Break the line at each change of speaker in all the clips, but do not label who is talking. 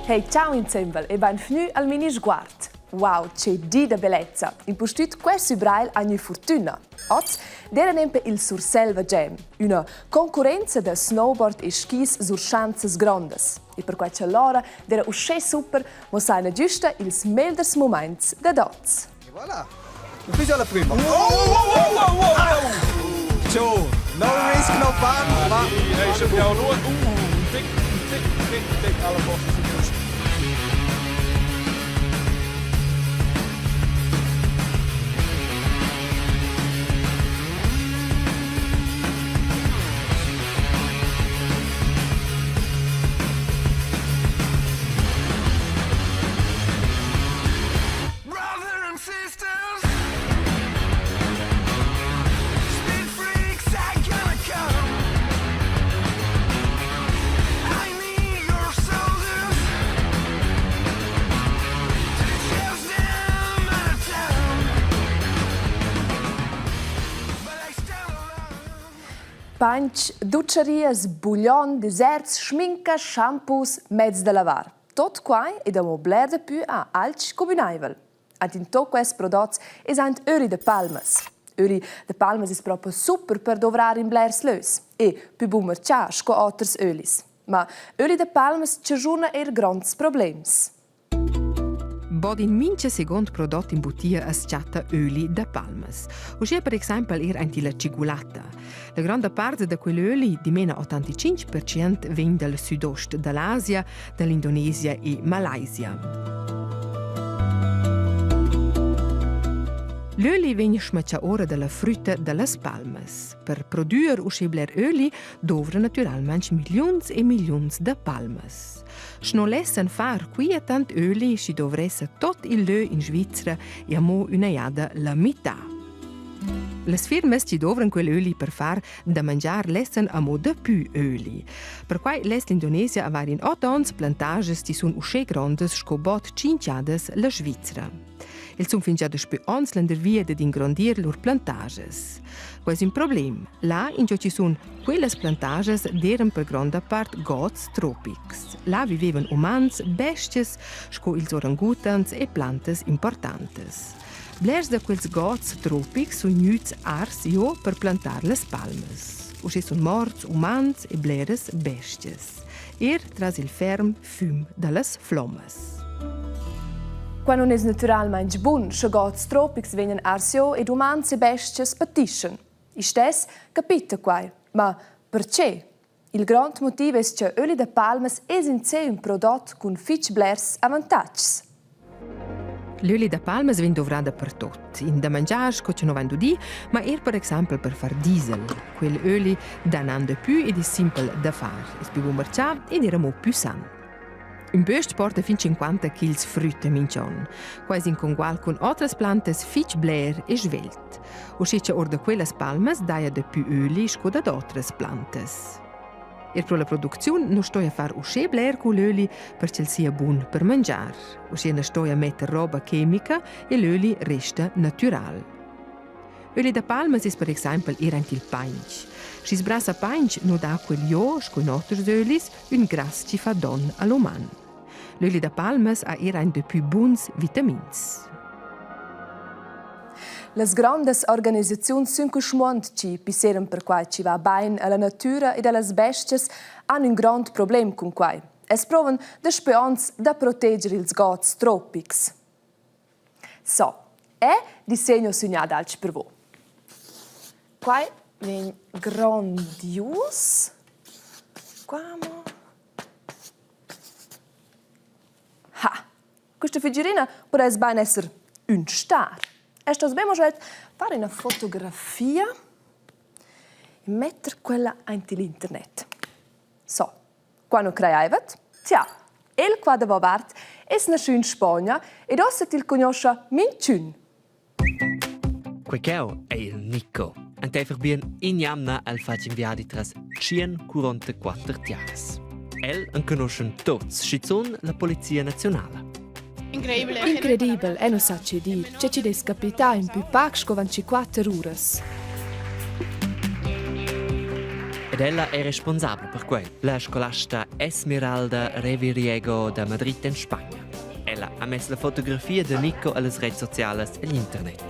Hey, ciao insembel e benvgnü al mini sguard. Wow, che di da bellezza! Impustüt quest sü Brail ha gnü furtüna. Oz d'eira nempe il Surselva Jam, üna concurrenza da snowboard e skis sur schanzas grondas. E perquai cha l'ora d'eira uschè super, mussaina giusta ils meglers mumaints dad oz.
E voilà. Ufficio alla prima. Oh, oh, oh, oh, oh, oh. Ciao. No risk, no fun. Ma...
Hey, ich hab ja auch nur... Uh, dick, dick, dick, dick, alle Bosse.
Painch, dutscharias, buglion, deserts, schminca, shampoos, mezs da lavar. Tot quai ed amo bler dapü ha alch cumünaivel. Ed in tot quests prodots es aint öli da palmas. Öli da palmas es propi super per dovrar in blers lös e pü bun marchà sco oters ölis. Ma öli da palmas chaschuna eir gronds problems.
Bod in mincha seguond prodot in butia as chatta öli da palmas. Uschè per exaimpel eir aint illa tschigulatta. La gronda part da quel öli, dimena 85%, vegn dal südost da l'Asia, dall'Indonesia e Malaysia. L'öli vegn schmachà ora dalla frütta da las palmas. Per prodüer uschè bler öli dovra natüralmaing milliuns e milliuns da palmas. Sch'no lessan far quia tant öli, schi dovressa tot il lö in Svizra e amo üna jada la mità. Las firmas chi dovran quel öli per far da mangiar lessan amo dapü öli. Perquai less l'Indonesia avair in ot ons plantages chi sun uschè grondas sco bod tschinchadas la Svizra. Els sun fingià daspö ons landervia dad ingrondir lur plantages. Quai es ün problem. Là, ingio chi sun quellas plantages, d'eiran per gronda part gods tropics. Là vivevan umans, bestias sco ils orangutans e plantas importantas. Blers da quels gods tropics sun gnüts ars jo per plantar las palmas. Uschè sun morts umans e bleras bestias, eir tras il ferm füm da las flommas.
Qua nun es natüralmaing bun, scha gods tropics vegnan ars jo ed umans e bestias patischan. Istess capita quai. Ma perche? Il grond motiv es cha öli da palmas es insè ün prodot cun fich blers avantatgs.
L'öli da palmas vegn dovrà dapertut, in da mangiar sco che no vain dudì, ma eir per exaimpel per far diesel. Quel öli dà nan dapü ed es simpel da far, es pü bun marchà ed eir amo pü san. Ün bös-ch porta fin 50 kils frütta minch'on. Quai es in congual cun otras plantas fich bler e svelt. Uschè cha our da quellas palmas daja dapü öli sco dad otras plantas. Er pro la producziun nu stoja far uschè bler cul öli per ch'el sia bun per mangiar. Uschè na stoja metter roba chemica e l'öli resta natüral. Öli da palmas es per exaimpel eir aint il painch. Schi's brassa painch nu dà quel jo, sco in oters ölis, ün grass chi fa don a l'uman. L'öli da palmas ha eir aint dapü buns vitamins.
Las grondas organisaziuns sün quist muond chi pisseran per quai chi va bain a la natüra ed a las bestias han ün grond problem cun quai. Els provan daspö ons da proteger ils gods tropics. So, e disegno sün ad alch per vo. Quai vegn grondius. Qua amo. Ha! Questa figurina pudess bain esser ün star. E stos be mo svelt far üna fotografia e metter quella aint il internet. So, qua nu crajaivat? Tja, el qua davovart es naschü in Spogna ed uossa til cugnuoscha minchün.
Quei cheu ei il Nico. Enteifer bien in'jamna ha el fatg in viadi tras 144 tiaras. El enconuschen tuts, schizun la Polizia Naziunala.
Incredibel, e nu sa che dir, che chi'd es capità in pü pac sco 24 uras.
Ed ella è responsabla per quei, la scolasta Esmeralda Reviriego da Madrid en Spagna. Ella ha mess la fotografia da Nico allas redes socialas e l'internet.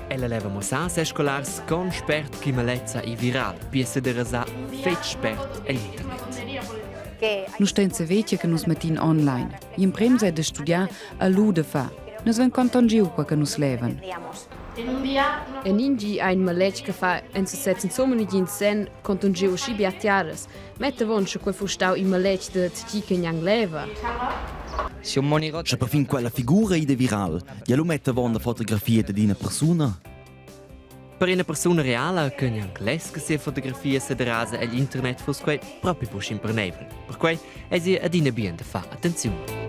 Ella leva mussar ses scolars con spert che malezza è viral, pia se derasà fetg spert all'internet.
Nus stein saver che nus mettin online. Gl'emprem sei da studiar e lu da far. Nus vein contongiu quei che nus levan.
En in gi ha in maletg che fa en sesez insumma negin senn contonschiu aschi bia tiaras. Metta avon sche quei fuss stau in maletg da tgi che gnanc leva.
Sche perfin quella figura ei da viral, ja lu metta avon la fotografia dad ina persuna.
Per ina persuna reala che gnanc less che sia fotografia sederasa egl internet fuss quei propi buc imperneivel. Perquei eisi adina bien da far attenziun.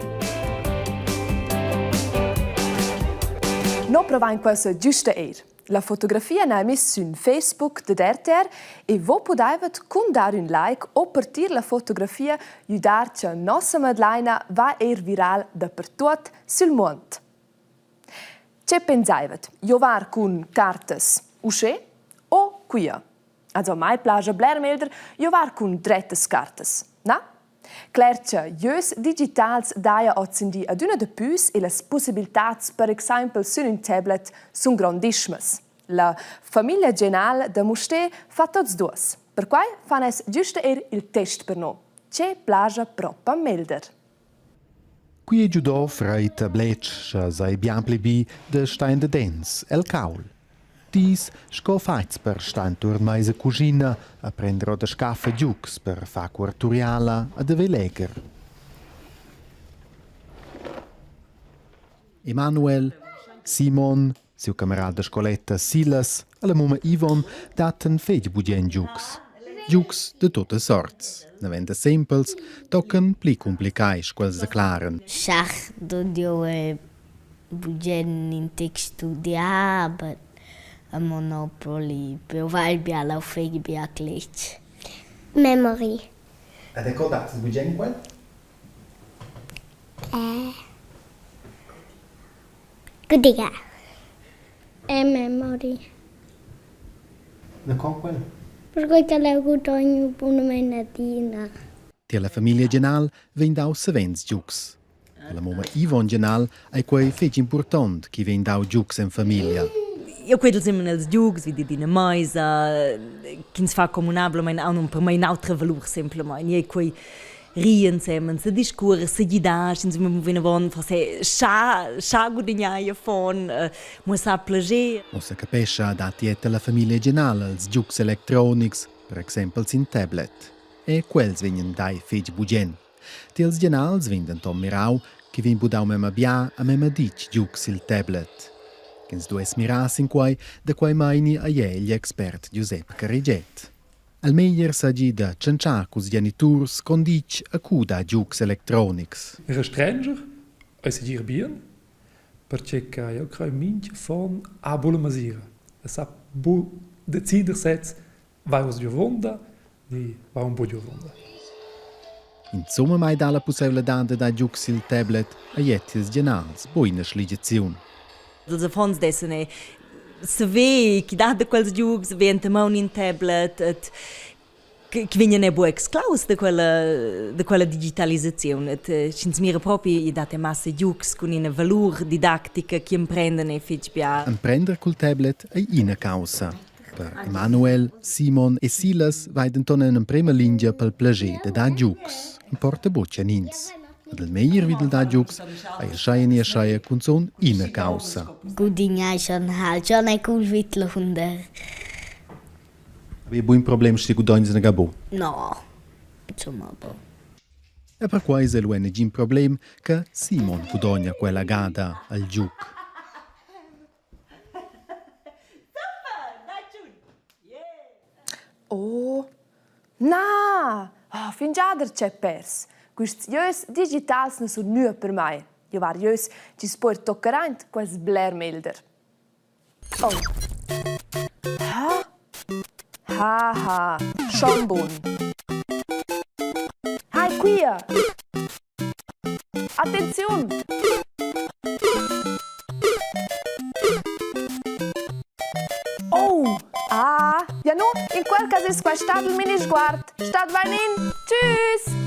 No provain questa giusta eir. La fotografia n'ha miss sün Facebook dad RTR e vo pudaivat cun dar ün like o partir la fotografia güdar cha nossa Madlaina va eir viral dapertuot sül muond. Che pensaivat? Giovar cun cartas uschè o quia? Also mai plaja bler meglder giovar cun drettas cartas, na? Cler cha giocs digitals daja hozindi adüna dapüs e las pussibiltats per exaimpel sün ün tablet sun grondischmas. La famiglia Genal da Mustér fa tots duos. Perquai fan els giusta eir il test per no. Che plaja propa meglder?
Qui ei giudò freit a bletsch, sche sei bien pli bi de stein de dents el caul. Dis sco fatgs per star entuorn meisa cuschina a prender ora da scaffa giugs per far cuorturiala e da legher. Emanuel, Simon, siu camerat da scoletta Silas e la mumma Yvonne dattan fetg bugen giugs. Giugs de tuttas sorts, naven da sempels tochen pli cumplicai sco els declaran.
Schach dod jeu bugen in tec studiar, but a Monopoly provai bia la fegl bia cletg.
Memory.
Ed e co dat bugen quel?
Eh. Gudigar. E memory.
Da co quel?
Perquei che leu gudogn bunamein adina.
Tier la famiglia Genal vegn dau savens giugs. Alla mumma Yvonne Genal ei quei fetg impurtont ch'i vegn dau giugs en famiglia.
Io quedel semmen els giugs, vi d'ina meisa, ch'ins fa communablamein aunc per mei in'autra valur semplamein. Ei quei ri ensemen, se discuorer, se gidar, insomma vinavon, forse scha scha gudignar affon, muossar plascher.
Ussa capescha datti era la famiglia Genal als giugs electronics, per exempel sin tablet. E quels vegnan dai fetg bugen. Tiels gianals vegn denton mirau che vegn budau memia bia e memia ditg giug sil tablet. Ch'ins duess mirar sin quei, da quei meini ei igl expert Giusep Carigiet. Al meglier seigi da tschantschar culs geniturs con ditg e cu da giugs electronics.
Restrenger ei segir bien, perche che jeu crei mintga affon ha buca la mesira. El sa buc decider sez Vai oz giuvonda ni va un buc giuvonda.
Insumma mai dà la pussaivladad da dar giug sil tablet a jet ils gianals buc ina schligiaziun.
Els affons dessen e saver chi dat da quels giugs, vegn tamaun in tablet et che vegnan er buc exclaus da quella da quella digitalisaziun et sch'ins mira propi i dat massa giugs cun ina valur didactica chi emprendan e fetg bia.
Emprender cul tablet ei ina caussa. Per Emanuel, Simon e Silas vai denton en emprema lingia pel plascher da dar giugs, emporta buc a nins. Ed il meglier vid il dar giugs ei ascheia ni ascheia cunzun ina caussa.
Gudignar schon halt schon ein cool Wittler
Avevi buin problem sche gudogns in gabo?
No, insomma, boh.
E perquai ei lu negin problem che Simon gudogna quella gada al giug.
Oh, na! Oh, fingià der c'è pers. Quists gös digitals nu sun gnü per mai. Io var gös chi s'po eir toccar aint quels bler meglder. Oh. Ha? Ha ha, schon bun. Hai quia! Attenziun! Oh! Ah! Ja nu, in quel cas es quai stat il Minisguard. Stat bain in. Tschüss!